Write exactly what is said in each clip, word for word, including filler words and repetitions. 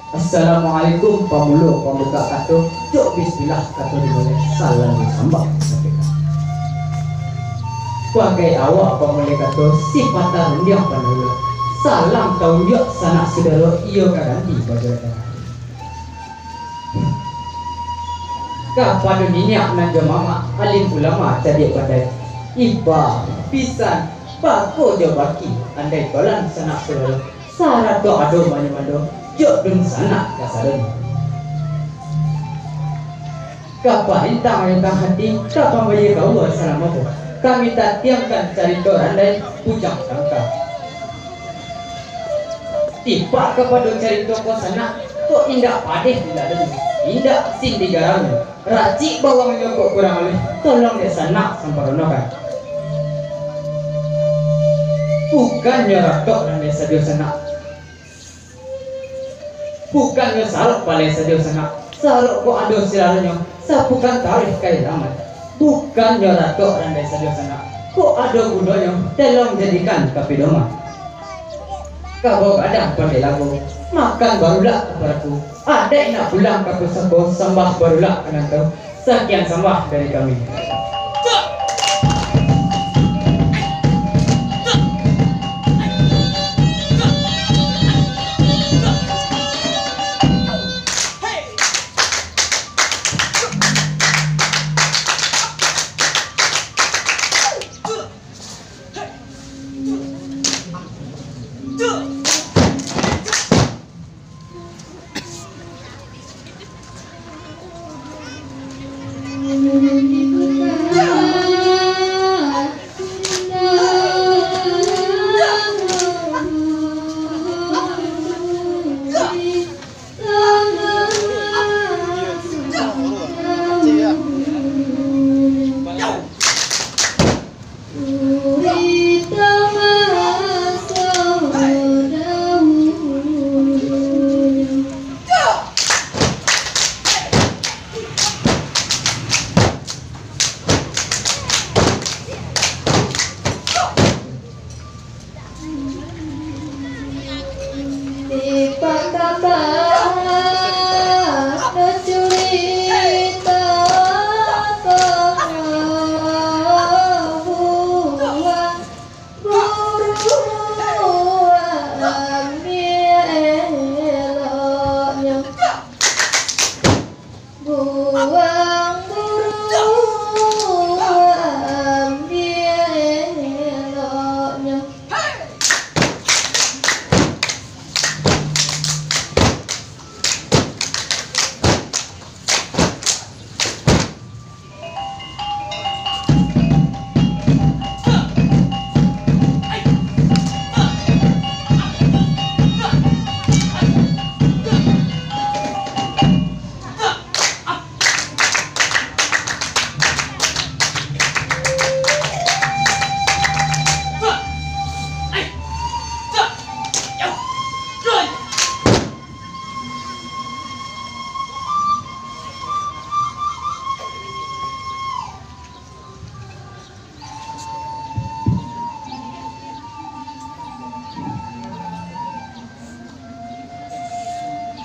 Assalamualaikum, pamulo pambukak kato, jo bismillah kato dimulai, salam disambah. Sabagai awak pamulai kato, sipatah rundiang pandahulo, salam taunjuak sanak sudaro, iyo ka ganti bajulak. Kapado niniak nan jo mamak, alim ulama cadiak pandai, ipa, pisan, bako jo baki, andai tolan sanak sudaro, sarato ado manyo-manyo, jo dunsanak kasadonyo. Ka parintang-rintang hati, ka pambayie kaua salamo ko, kami tatiangkan carito randai Bujang Tangka. Tipak kapado carito ko sanak, kok indak padeh dilalui, indak sin digarami, racik bawangnyo kok kurang aluih, tolong dek sanak samparonokan. Bukannyo ratok nan dek sajo sanak, bukannyo sarok palai sajo sanak, sarok kok ado silaranyo, sapukan taruih ka ilaman. Bukannyo ratok randai sajo sanak, kok ado gunonyo, tolong jadikan ka pidoman. Kabau gadang pandai lago, makan barulak ka paraku, adaik nak pulang ka pusako, sambah barulak ka rantau. Sakian sambah dari kami. Buang buru ambiak eloknyo.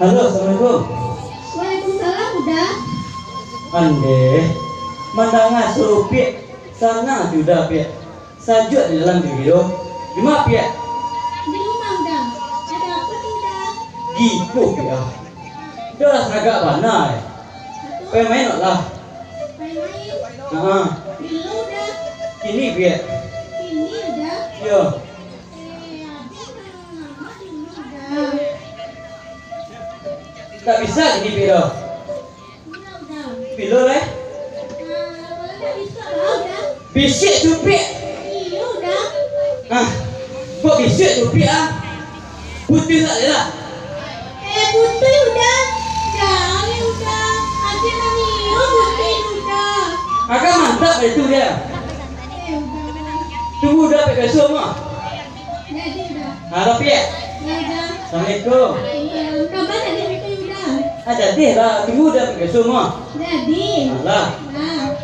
Halo, assalamualaikum. Waalaikumsalam, Uda. Andeh, mandanga suaro Piak, sanang ati Uda, Piak. Sajuak di dalam diri tu. Di ma, Piak? Di rumah, Uda. Ado apo tu, Uda? Giko, Piak, ah. Uda lah sagak bana, eh. Pai main lah. Pai main? Ha. Bilo, Uda? Kini, Piak. Kini, Uda? Iyo. Eh, ado nan lamo dulu, Uda. Ndak bisa kini, Piak, doh. Bilo lai? Bisuak cupiak. Ah, kok bisuak cupiak ah? Putuih dak lah? Eh, putuih Uda. Jan Uda. Ati nangih putuih Uda. Agak mantap itu dia. Eh, Uda. Tunggu Uda sampai besok mah. Jadi, Uda. Halo, Piak. Yo, Uda. Assalamualaikum. Waalaikumsalam. Kabar jadi, Uda? Ah, jadi lah. Tunggu Uda sampai besok mah. Jadi. Alah. Nah.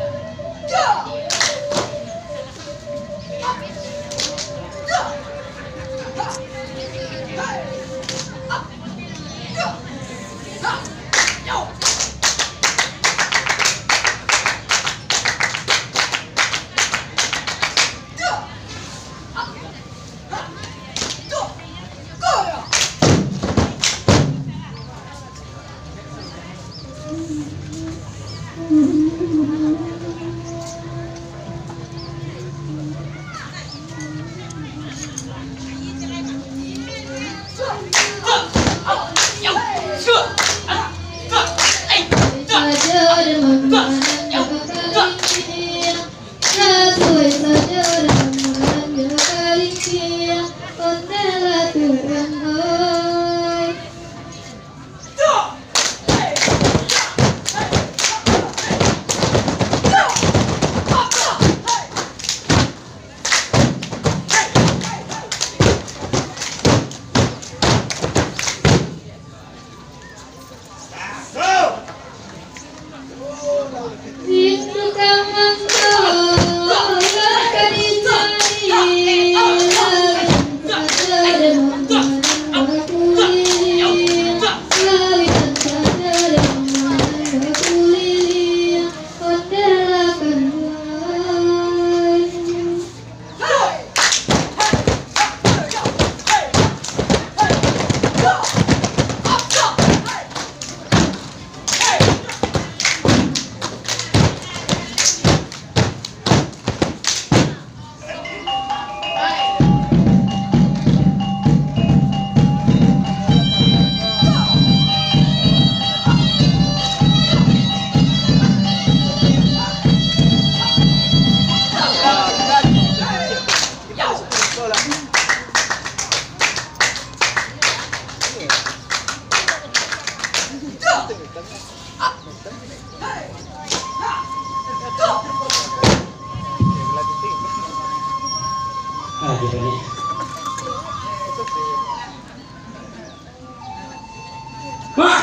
Ah, dia balik. Mak!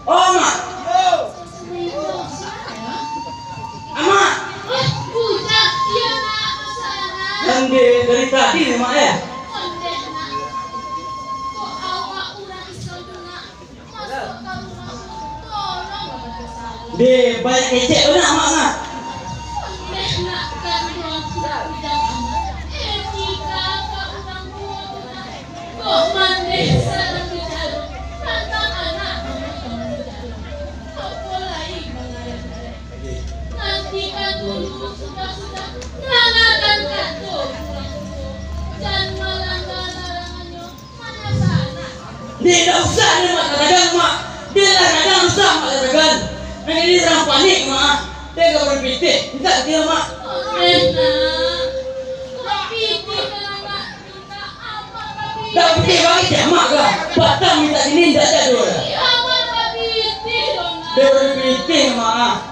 Oh, Mak! Amak! Ondeh, dari tadi ni, Mak, eh? Deh, banyak kecek tu nak, Mak, nak. Nantikan dulu, sudah-sudah, dangakan kato urang tuo. Jan malangga larangannyo. Dek, ndak usah dek Mak tatagan, Mak. Dek lah kadang usah Mak tatagan. Nan jadi urang panik, Mak. Dek, ka bari pitih. Mintak ka kiro, Mak. Ondeh, nak. Kok pitih ka Mak mintak, Amak ka pitih. Ndak pitih bagi cak Mak ka. Patang mintak kini ndak jadul. Amak ka pitih doh, nak. Dek, bari pitih, Mak.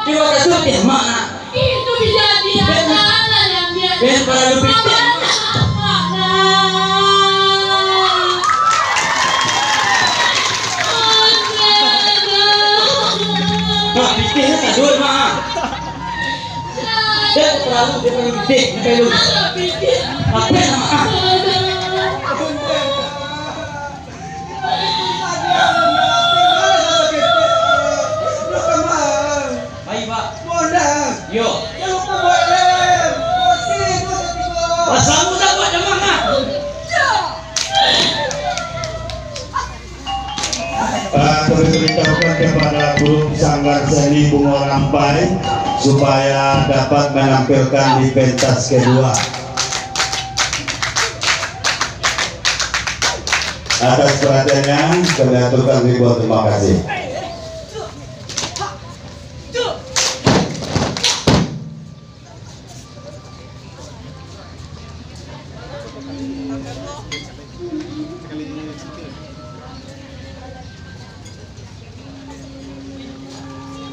Terima kasih, Mak. Itu dijadikan Ben, tanah yang dia ben paralu pitih. Mak, pitih ni tak duit, Mak. Dia paralu, dia paralu pitih, dia paralu. Apa nama, Mak? Baik, Pak. Yo. Basamu tak buat demam, ah. Ah, kami beritahukan kepada grup Sanggar Seni Bungo Rampai supaya dapat menampilkan di pentas kedua. Atas perhatiannya, kami aturkan ribuan terima kasih.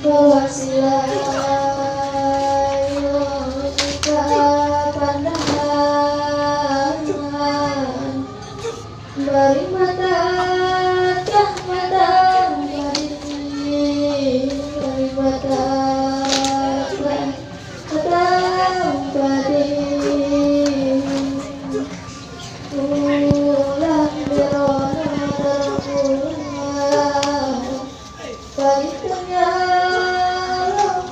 Bawa sila yo ka pandangan, bari mata ka matang padi, bari mata ka matang padi. Ulang berono tarulang. Pagi tengah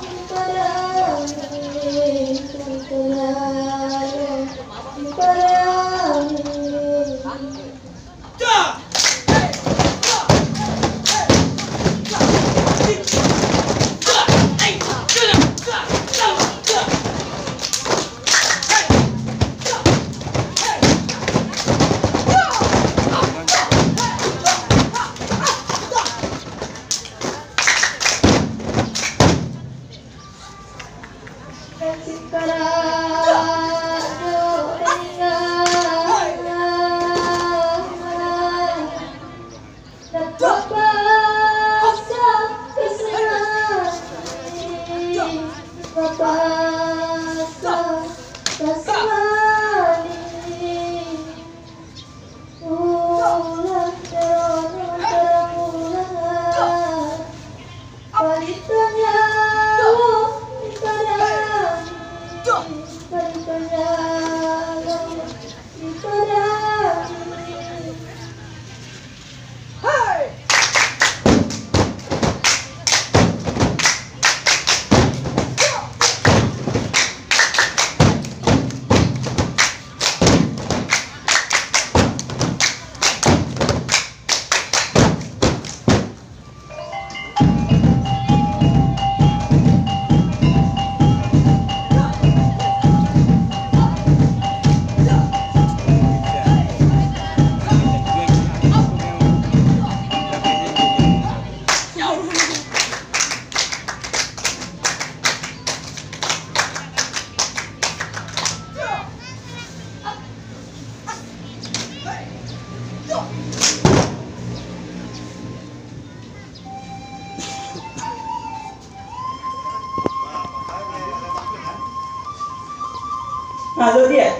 Halo, Diak.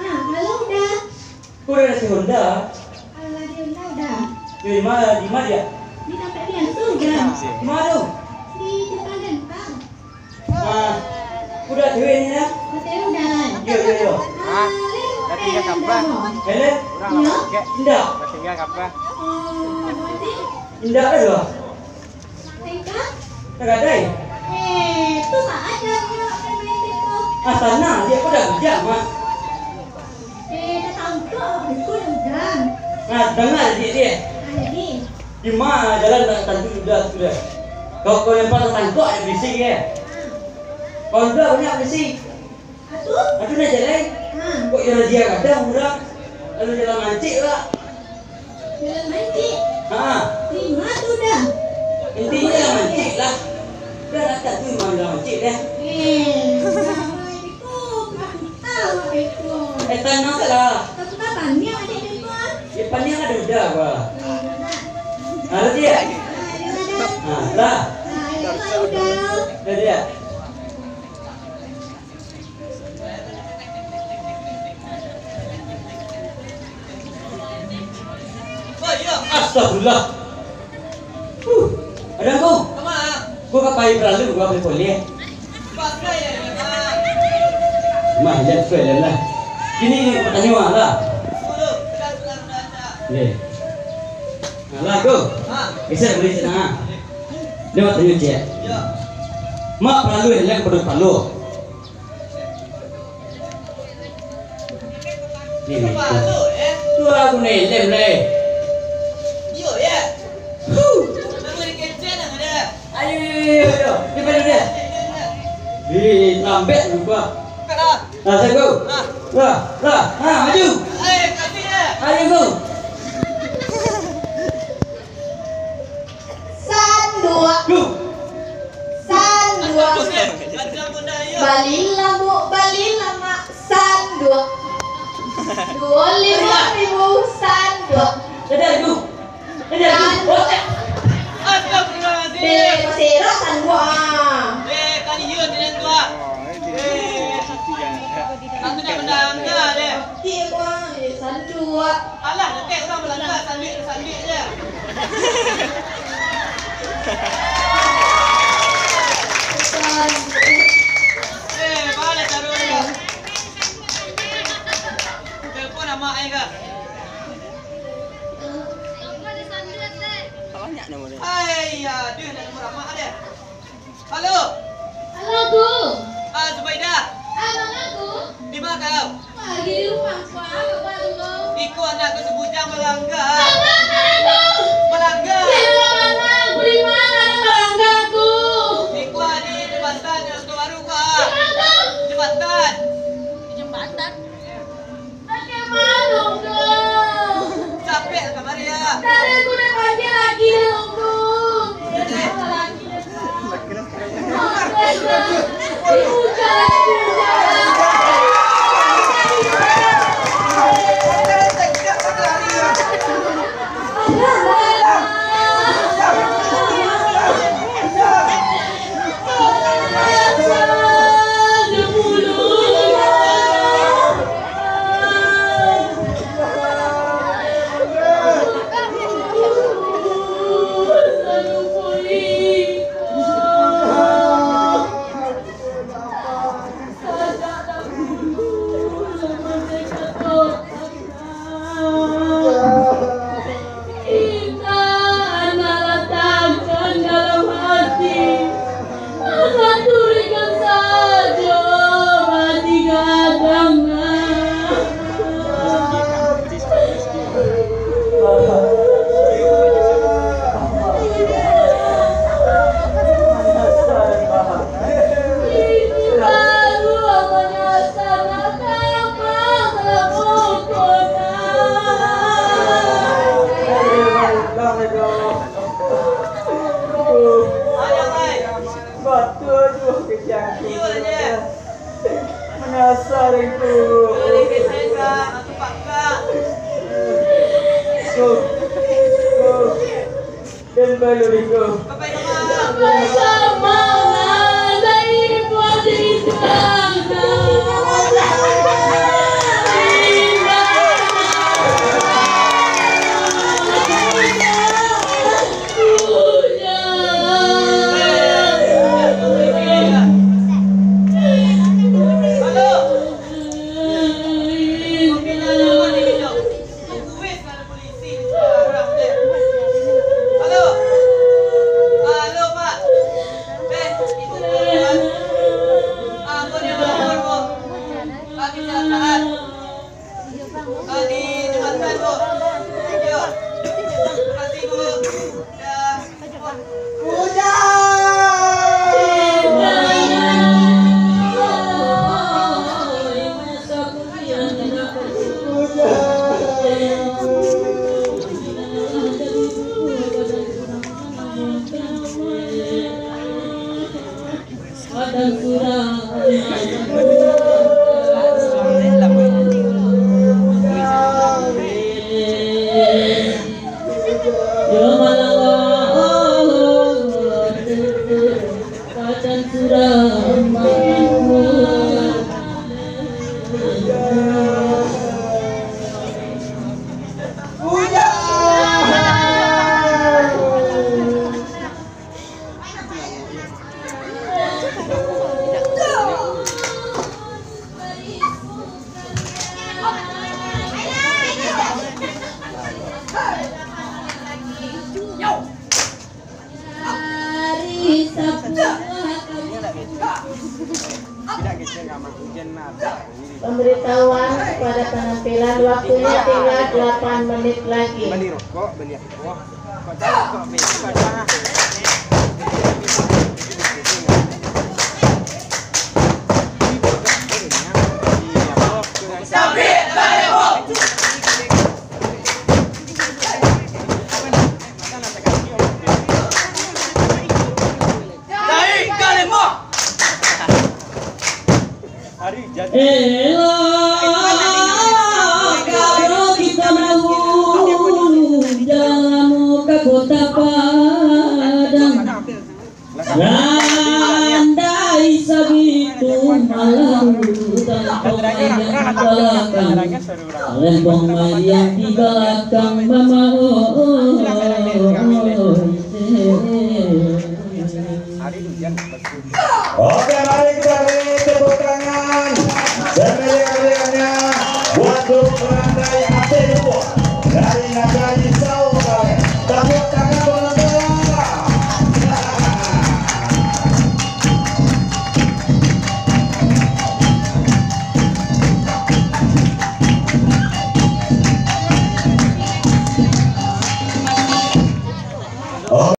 Ah, halo, Uda. Ko uda si Honda? Alah, di Honda, Uda. Di ma, di ma, Diak? Di tampek biaso, Uda. Di ma tu? Di simpang Gantang. Ah, ko uda cewek ni, nah? Ko cewek, Uda. Yo, yo, yo. Ah, Helen, Uda. Helen? Iyo? Indak. Oh, berarti? Indak ado. Tangkap? Tagadai. Eh, tu mah aja dia nak main teko. Ah, tanang, Diak ko dah bujang, Mak. Eh, dah tangkap, aku dah bujang. Nah, danga, Diak, Diak. Ah, jadi? Di ma jalan nak tantu Uda tu dah. Kalau kau nampak tatangkok, ado bisi, eh. Ah. Kalau Uda banyak bisi. Atu? Atu nak jalan? Ha. Kok jalan dia kadang urang? Lalu jalan mancik lah. Jalan mancik? Ha. Di ma tu dah? Intinyo jalan mancik lah. Dah lah, tak tu memang jalan mancik dah. Eh, dah, dah, itu aku tahu, aku. Eh, tanang tak lah. Aku tak paniang, adik, aku, ah. Ya, paniang ada Uda, apa? Eh, dah, dah. Ada dia? Ah, ya, dah, dah. Ha, lah. Ah, ya, dah, dah. Dah dia. Astagfirullah. Huh, ada aku. Gua ka pai paralu, gua bali kuliah. Mah, ya, suai lah. Kini, kini, aku tanyo lah. Ye. Nah, lah, go. Geser balik sana. Dia mau tanyo, cek. Mak paralu helem pado kepalo. Ni, ni, tu. Tu aku ni, lem, lem. Huh. Ayo, ayo, ayo, ayo. Ni, ni, ni. Ih, lambek lupa. Nah, saya go. Lah, lah. Ha, maju. Ayo, go. Sanduak. Duh. Sanduak. Balilah, Bu, balilah, Mak. Sanduak. Duo limo ribu sanduak. Dadah, duh. Dadah, duh. San- Astagfirullahaladzim. Eh, paserak sanduak, ah. Eh, kali iyo dengan tu, ah. Eh, aku nak menangga deh. Okey, Bang. Eh, sanduak. Alah, dekat urang balangga, sanduik-sanduik je. Eh, baliak taruih. Telepon amak ai ka. Ai, aduh, nak nomor amak deh. Halo. Halo, Gu. Ah, Zubaidah. Ah, manga, Gu? Di ma kau? Lagi di rumah, Gu. Apo, Gu? Iko anak ko si bujang balangga. Manga, manga, Gu? Balangga. Di rumah manga, Gu? Di ma nan balangga, Gu? Iko di jambatan nan baru, Gu. Di ma, Gu? Jambatan. Di jambatan? Bagaimana, Gu? Capek kamari, ya. Tadi aku nak panggil lagi, Gu. Lagi, Gu. Indak, anak latakkan dalam hati, anak turikan sajo mati gadang, nak. Batua juo kecek tu. Manyasa dek tu. Ko, ko, den balu dek ko. Pemberitahuan kepada penampilan, waktunya tinggal delapan menit lagi. Beli rokok, beli apa? Kok tahu kok beli apa? Elok kalau kita dahulu jalan ka Kota Padang. Randai sabitu malam, tanpa yang balakang, lempong yang di balakang mamaoi. Oke, mari kita beri tepuk tangan semeriah-meriahnya buat grup Randai Ateh Lubuak dari Nagari Sawo Taweh. Tepuk tangan, penonton.